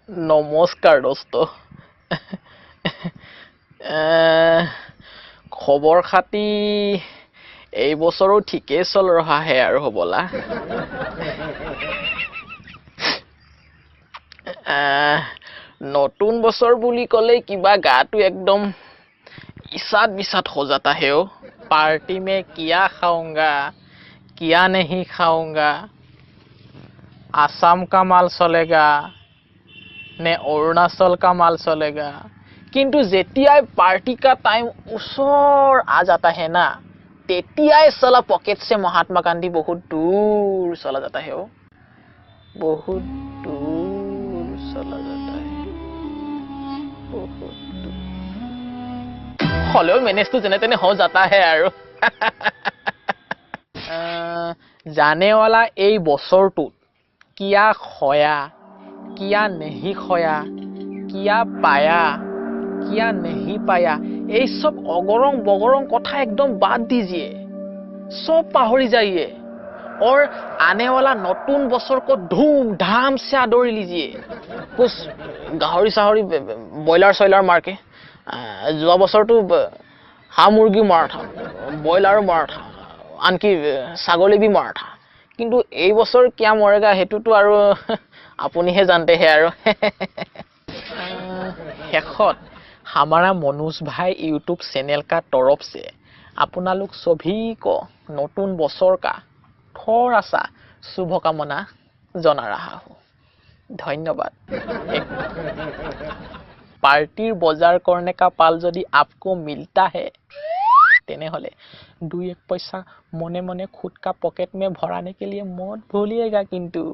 নমস্কাৰ দোস্ত। খবৰ খাতি এই বছৰো ঠিকেই চল ৰহা হে আৰু হ'বলা। নতুন বছৰ বুলি ক'লেই কিবা গাটো একদম ইচাত বিচাত हो जाता है। ओ पार्टी में क्या खाऊंगा क्या नहीं खाऊंगा, आसाम का माल चलेगा নে অৰুণাচল का माल चलेगा। কিন্তু যেতিয়াই পাৰ্টি का টাইম ওচৰ आ जाता है ना, তেতিয়াই চলা পকেট से महात्मा गांधी बहुत दूर चला जाता है। ओ बहुत दूर चला जाता है, बहुत दूर। হ'লেও মেনেজটো যেনে তেনে हो जाता है। আৰু জানেৱালা এই বছৰটোত কিয়া খয়া কিয়া নেহি খয়া, কিয়া পায়া কিয়া নেহি পায়া, এই চব অগৰং বগৰং কথা একদম বাদ দিজিয়ে, চব পাহৰি যাইয়ে और आने वाला नতুন বছৰ को धूम धाम से আদৰি लीजिए। कुछ গাহৰি চাহৰি ব্ৰইলাৰ চয়লাৰ মাৰকে, যোৱা বছৰটো হাঁহ মুৰ্গী মাৰা থা, ব্ৰইলাৰো মাৰা থা, আনকি ছাগলী বি মাৰা থা। কিন্তু এই বছৰ কিয়া মৰেগা সেইটোতো আৰু আপুনিহে জানতেহে। আৰু শেষত हमारा मनोज भाई यूट्यूब चैनल का तरफ से আপোনালোক सभी को नতুन বছৰ का थोड़ा सा शुभकामना जना रहा हूँ। धन्यवाद। पार्टीर बजार करने का पाल যদি आपको मिलता है তেনেহ'লে দুই এক পইচা মনে মনে खुद का पॉकेट में भराने के लिए मत भूलिएगा কিন্তু।